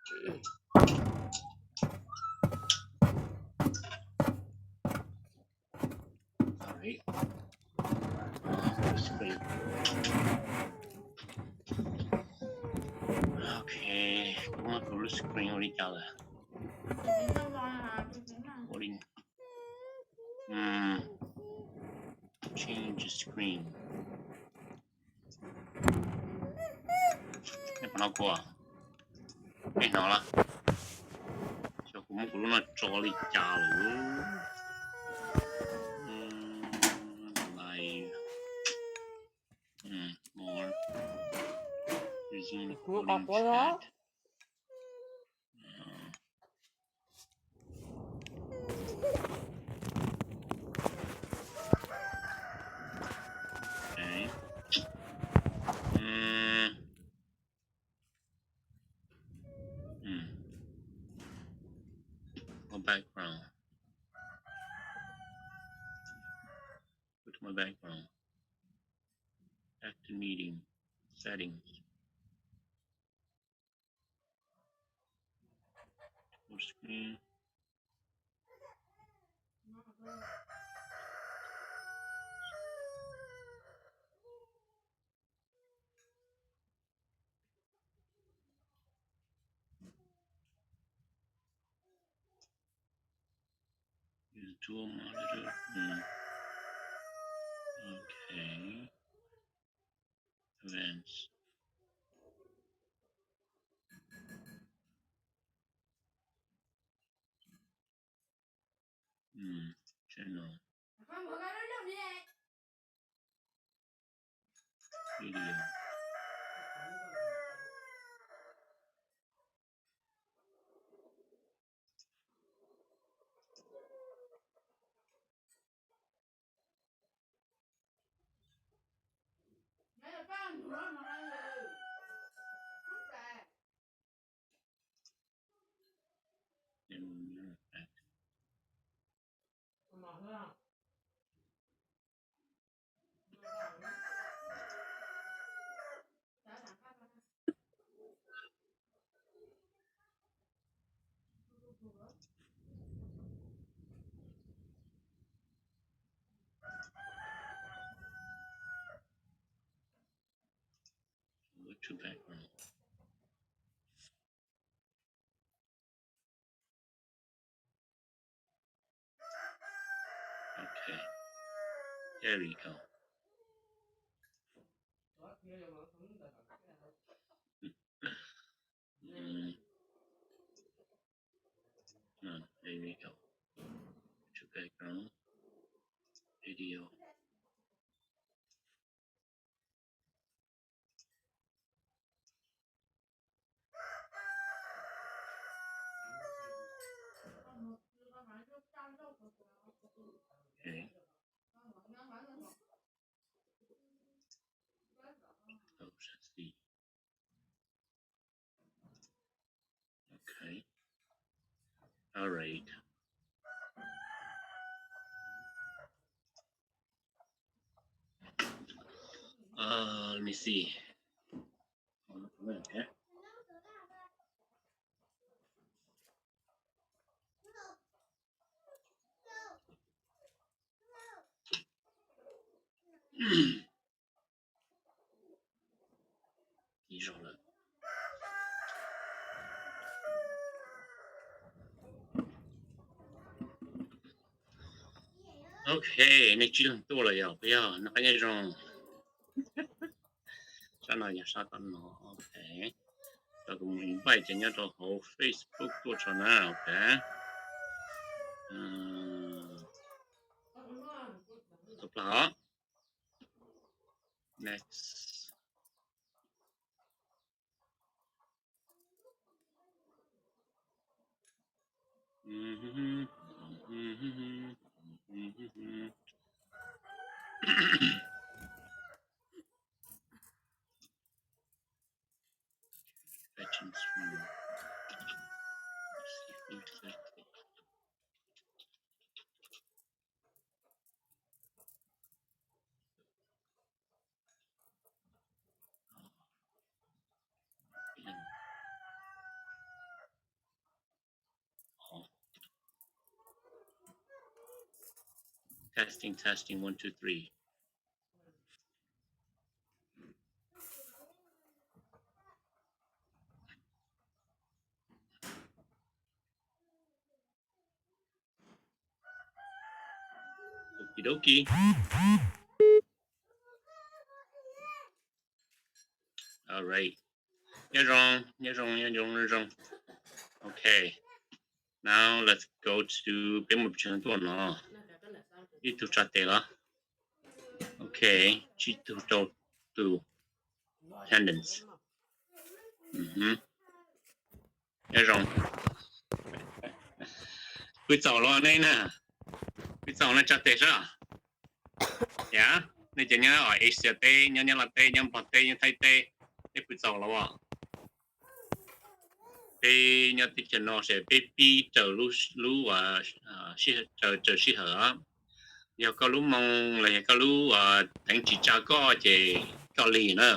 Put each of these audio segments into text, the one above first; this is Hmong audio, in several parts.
Sorry. Full screen. Ok, kuv muab kuv lub screen ua li cas lawm? Ua li, mm, change screen. Nej puas hnov kuv? Nej hnov lawm? Xyov kuv muab kuv lub no tso li cas lawm. Mm, live. Mm, more. Resume recording chat. Okay. Mm. Mm. Go background. Go to my background. Back to meeting. Settings. Full screen. Use dual monitor. Hmm. Okay. Events. Hmm. Channel. Video. Go to background. Okay. There we go. Mm. Ah, there we go. Go to background. Video. Okay. Oh, let's see. Okay. All right. Uh, let me see. Okay. Ib zaug lawm. Ok, nej tsib leeg tuaj lawm yog puas yog? Noj qab nyob zoo. Sab no yog sab tom no, ok. Rau tus mus invite ces nyob rau hauv Facebook tuaj tso na, ok. Tau plag os. Next. Fetch and stream. Testing, testing, one, two, three. Okie dokie. All right. Nyob zoo, nyob zoo, nyob zoo, nyob zoo. Okay. Now let's go to, peb mus tsev tuaj no. Ib tug tsa tes los. Okay, tsib tug rau tus attendance. Nyob zoo. Pw txaus los nej na? Pw txaus no tsa tes sab. Yam, nej cov nyob Asia teb, nyob Nyab Laj teb, nyob Nplog teb, nyob Thaib teb, nej pw txaus los as? Peb nyob teb chaws no ces peb pib raws lub, lub, raws sij hawm. Yog koj lub moo los yog koj lub teev tsis tsa koj ces koj lig na.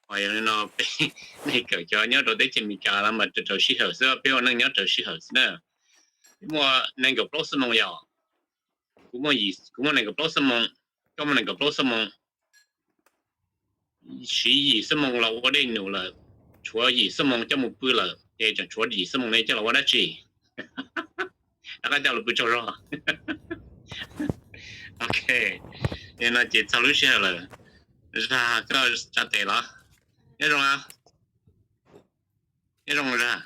Ho yog li no peb, nej kawm cov nyob rau teb chaws Amelikas los mas raws sij hawm xwb, peb ua neej nyob raws sij hawm xwb na. Peb muaj nees nkaum plaub xuab moos yom. Kuv muaj, kuv muaj nees nkaum plaub xuab moos, koj muaj nees nkaum plaub xuab moos, siv yim xuab moos los ua dej num lawm, tshuav yim xuab moos coj mus pw lawm, ces tseem tshuav yim xuab moos ne coj los ua dab tsi? Rov qab coj los pw tsaug zog. Ok, no ces txog lub sij hawm lawm. Zag, koj tsa tes los? Nyob zoo, nyob zoo Zag.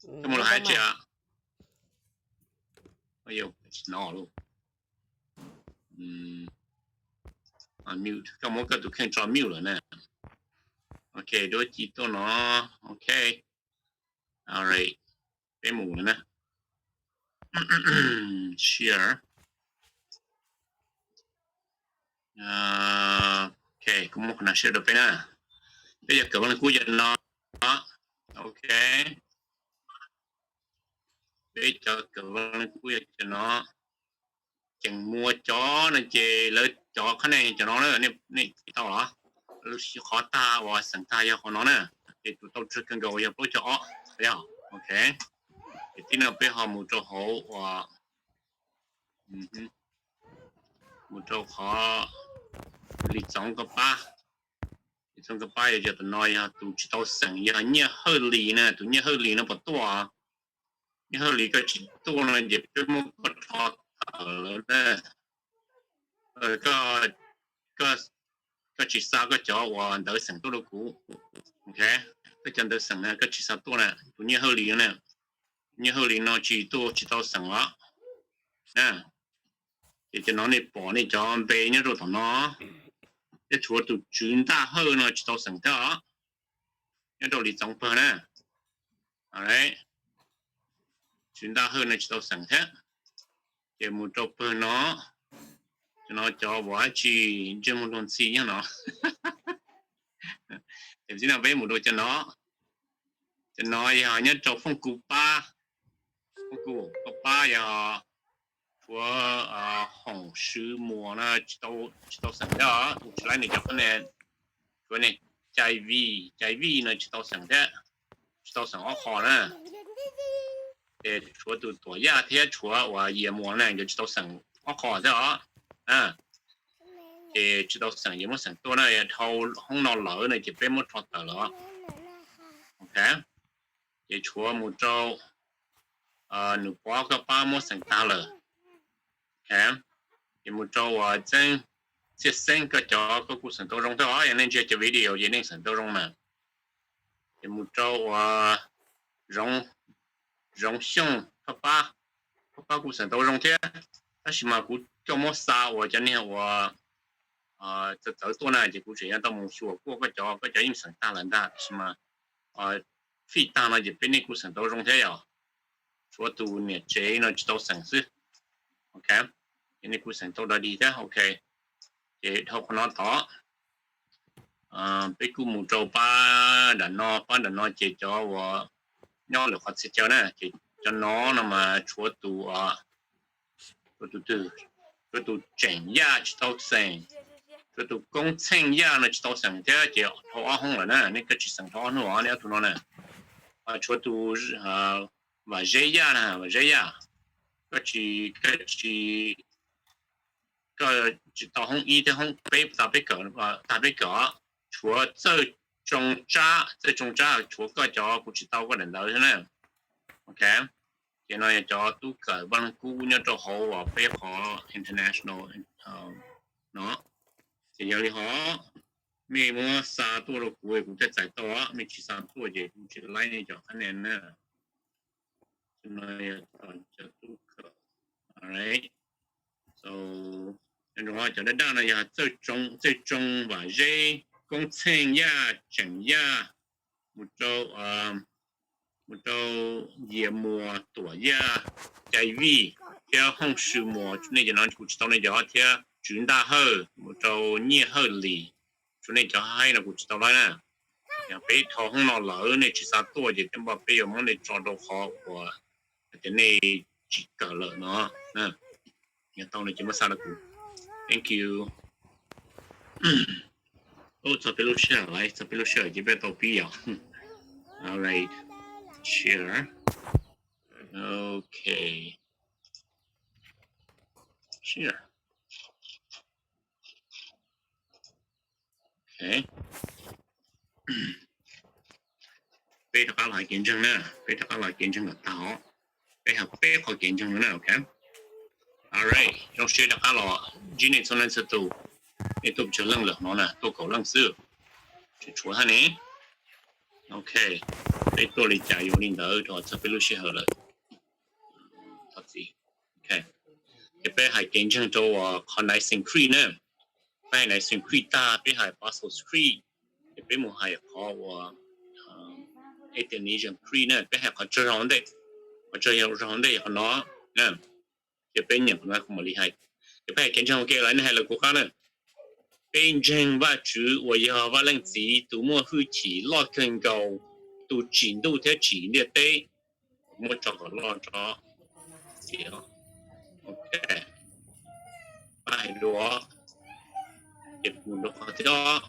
Koj mus los hais tsi? Tsis hnov lawm. Koj muab koj tus kheej tso mute lawm na. Ok, duab ci tuaj no. Ok. Alright, peb mus lawm na. Share. Ok, kuv muab qhov no share rau peb na. Peb cov kawm Vaj Leej Kub cov no. Ok, peb cov kawm Vaj Leej Kub yog cov no. Tseem muaj cov no ces lawv cov qhab ne cov no na, nej tau los? Lub qhov tag uas xeem tag yog qhov no na, ces tus tau tsawg kawg nkaus yog plaub caug ob. Yog, ok. Ces tib no peb ho mus rau hauv uas, mus rau qhov Lis Txoov Koj Pab. Lis Txoov Koj Pab yog, yog tus no yog tus tsis tau xeem, yog Nyiaj Hawj Lis na, tus Nyiaj Hawj Lis no puas tuaj? Nyiaj Hawj Lis koj tsis tuaj no ces peb muab koj rho tawm lawm na. Koj tsis xa koj cov uas ntawv xeem tuaj rau kuv. Ok, koj cov ntawv xeem na koj tsis xa tuaj na, tus Nyiaj Hawj Lis na. Nyiaj Hawj Lis no tsis tuaj, tsis tau xeem os. Ces cov no nej pom nej cov npe nyob rau tom no, thiab tshuav tus Tswv Ntaj Hawj no tsis tau xeem thiab os, nyob rau Lis Txoov Pawg na. Tswv Ntaj Hawj no tsis tau xeem thiab. Ces mus rau pawg no, cov no cov uas dab tsi, ntsej muag luag ntxhi nyob no. Ces tib no peb mus rau cov no. Cov no yog nyob rau Fooj Kub Pab. Fooj Kub Pab yog tshuav Hoom Swv Muas no tsis tau xeem thiab os, tus tsis laib nws cov qhab ne. Tshuav niag Cai Vij, Cai Vij no tsis tau xeem thiab, tsis tau xeem ob qho na. Ces tshuav tus Tuam Yaj thiab tshuav uas Yias Muas na nkawd tsis tau xeem ob qho thiab os. Ces tsis tau xeem, ces muab xeem tuaj na, dhau hoob no lawm no ces peb muab rho tawm lawm. Ok, ces tshuav mus rau Nus Pov Koj Pab muab xeem tag lawm. Ces mus rau uas Txeeb, Txhiaj Xeeb koj cov koj kuj xeem tau zoo thiab os, yog nej ntsia cov video ces nej xeem tau zoo na. Ces mus rau uas Zoov Xyooj Koj Pab, Koj Pab kuj xeem tau zoo thiab, tab sis mas kuv coj muab xa uas cov niag uas txawv txawv tuaj na ces kuv tseem yuav tau mus xyuas kuaj koj cov, koj cov yeej xeem tag lawm ntag, tab sis mas fij tag no ces peb nej kuj xeem tau zoo thiab yom. Tshuav tus niam tsev no tsis tau xeem xwb. Ok, ces nej kuj xeem tau dog dig thiab. Ok, ces dhau qhov no tod, peb kuj mus rau pab nram no, pab nram no ces cov uas nyob lwm qhov txhia chaw na, ces cov no no mas tshuav tus, tshuav tus twg, tshuav tus Tseem Yaj tsis tau xeem, tshuav tus Koob Txheej Yaj no tsis tau xeem thiab, ces dhau ob hoob lawm na, nej koj tsis xeem dhau ob hnub os, nej ob tug no na. Tshuav tus Vam Zeb Yaj na, Vam Zeb Yaj, koj tsis, koj tsis, koj tsis tau hoob ib thiab hoob peb tag peb kawm, tag peb kawm, tshuav Txawj Tsoo Tsab, Txawj Tsoo Tsab tshuav koj cov, kuv tsis tau koj daim ntawv thiab na. Ok, ces no yog cov tub kawm Vaj Leej Kub nyob rau hauv uas peb qhov international no. Ces yog li ho mej muab xa tuaj rau kuv, kuv thiaj txais tau, mej tsis xa tuaj ces kuv tsis laib nej cov qhab nia na. No yog cov tub kawm. So, cov daj daj no yog Txawj Tsoo, Vam Zeb, Koob Txheej Yaj, Tseem Yaj, mus rau, mus rau Yias Muas, Tuam Yaj, Cai Vij, thiab Hooj Swm Muas, nej cov no kuv tsis tau nej cov, thiab Tswv Ntaj Hawj, mus rau Nyiaj Hawj Lis, tshuav nej cov haib no kuv tsis tau laib na. Yog peb dhau hoob no lawm nej tsis xa tuaj ces tej npaj peb yuav muab nej tso rau qhov uas hais tias nej tsis kawm lawm no. Yog tau no ces muab xa rau kuv. Thank you. Txog peb lub sij hawm, txog peb lub sij hawm ces peb tau pib yom. Alright, share. Ok, share. Ok, peb rov qab los hais kev ntseeg na, peb rov qab los hais kev ntseeg kom tag os. Peb hais peb qhov kev ntseeg no na, ok. Alright, zoo siab rov qab los ntsib nej txhua leej txhua tus. Nej tuaj pes tsawg leej lawm no na? Tuaj kaum leej xwb, tsis tshuav hab ne. Ok, peb tuaj li cas yuav li ntawd rau txog peb lub sij hawm lawm. Thov txim. Ok, ces peb hais kev ntseeg rau uas qhov Nicene Creed na. Peb hais Nicene Creed tag peb hais Apostles' Creed, ces peb mus hais qhov uas Athanasian Creed na, peb hais qhov tsaug zog ua ntej. Qhov tsaug zog ua ntej yog qhov no. Ces peb nyeem qhov no kuv mam li hais. Ces peb hais kev ntseeg ua ke los nej hais lawv kuv qab na. Peb ntseeg Vajtswv uas yog Vaj Leej Txiv tus muaj hwj chim loj kawg nkaus, tus tsim ntuj thiab tsim ntiaj teb. Muab tso kom loj tso. Ok, peb hais dua. Ces mus rau qhov thib ob.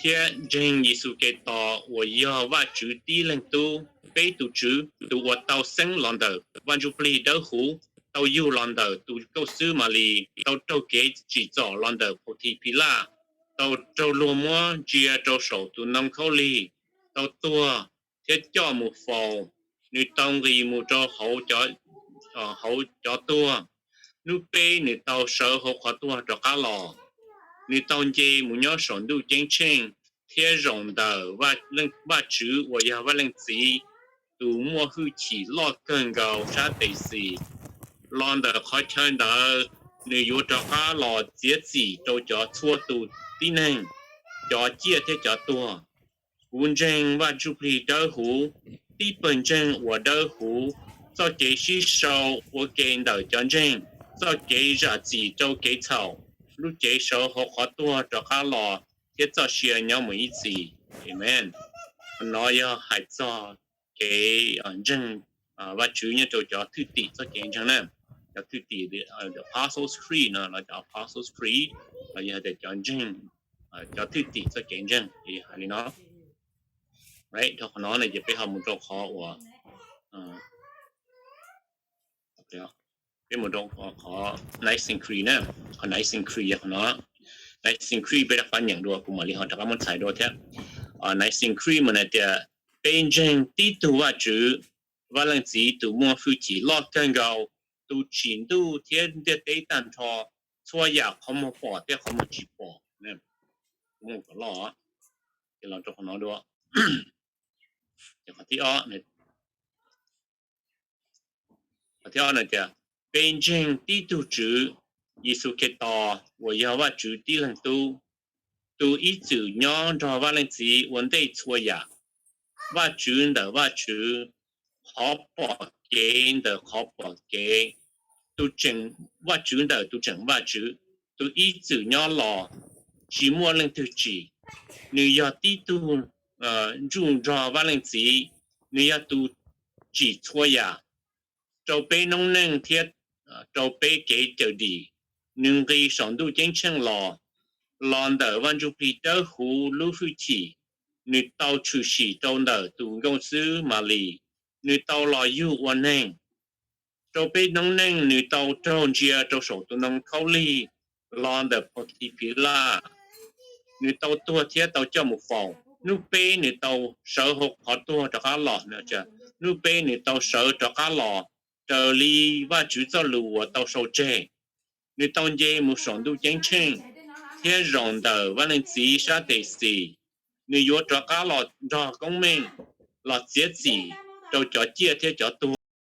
Thiab ntseeg Yexus Khetos uas yog Vajtswv tib leeg tub, peb tus Tswv, tus uas tau xeeb los ntawm Vaj Ntsuj Plig Dawb Huv, tau yug los ntawm tus nkauj xwb Malis, tau raug kev tsim txom los ntawm Phau Thij Philaj, tau raug luag muab ntsia rau saum tus ntoo khaub lig, tau tuag thiab coj mus faus. Nws tau nqis mus rau hauv cov tuag. Hnub peb nws tau sawv hauv qhov tuag rov qab los. Nws tau nce mus nyob saum ntuj ceeb tsheej thiab zaum ntawm Vajtswv uas yog Vaj Leej Txiv tus muaj hwj chim loj kawg nkaus sab tes xis. Los ntawm qhov chaw ntawd, nws yuav rov qab los txiav txim rau cov txhua tus tib neeg, cov ciaj thiab cov tuag. Kuv ntseeg Vaj Ntsuj Plig Dawb Huv, tib pawg ntseeg uas dawb huv, txoj kev sib sau ua ke ntawm cov ntseeg, txoj kev zam txim rau kev txhaum, lub cev sawv hauv qhov tuag rov qab los, thiab txoj sia nyob mus ib txhis. Amen. Qhov no yog hais txog kev ntseeg Vajtswv nyob rau cov thwj tim txoj kev ntseeg na. Cov thwj tim, the Apostles' Creed no los cov Apostles' Creed los yog tias cov ntseeg, cov thwj tim txoj kev ntseeg, hais li no. Rau qhov no ces peb ho mus rau qhov uas, peb mus rau qhov Nicene Creed na. Qhov Nicene Creed yog qhov no. Nicene Creed peb rov qab nyeem dua, kuv mam li ho rov qab muab txhais dua thiab. Nicene Creed mas hais tias peb ntseeg tib tug Vajtswv, Vaj Leej Txiv tus muaj hwj chim loj kawg nkaus, tus tsim ntuj thiab ntiaj teb tag nrho, txhua yam qhov muag pom thiab qhov muag tsis pom. Kuv mus kom loj, ces los rau qhov no dua. Ces qhov thib ob, qhov thib ob no tias peb ntseeg tib tug Tswv, Yexus Khetos uas yog Vajtswv tib leeg tub, tus ib txwm nyob nrog Vaj Leej Txiv ua ntej txhua yam, Vajtswv ntawm Vajtswv, qhov pom kev ntawm qhov pom kev, tus tseem, Vajtswv ntawm tus tseem Vajtswv, tus ib txwm nyob los, tsis muaj leej twg tsim. Nws yog tib tug ntsuj nrog Vaj Leej Txiv, nws yog tus tsim txhua yam rau peb noob neej thiab rau peb kev cawm dim. Nws nqis saum ntuj ceeb tsheej los, los ntawm Vaj Ntsuj Plig Dawb Huv lub hwj chim. Nws tau tshwm sim rau ntawm tus nkauj xwb Malis. Nws tau los yug ua neeg, rau peb noob neej, nws tau raug ntsia rau saum tus ntoo khaub lig los ntawm Pos Tis Phis Laj. Nws tau tuag thiab tau coj mus faus. Hnub peb nws tau sawv hauv qhov tuag rov qab los. Hnub peb nws tau sawv rov qab los raws li Vajtswv txoj lus uas tau sau tseg. Nws tau nce mus saum ntuj ceeb tsheej thiab zaum ntawm Vaj Leej Txiv sab tes xis. Nws yuav rov qab los nrog koob meej los txiav txim rau cov ciaj thiab cov tuag.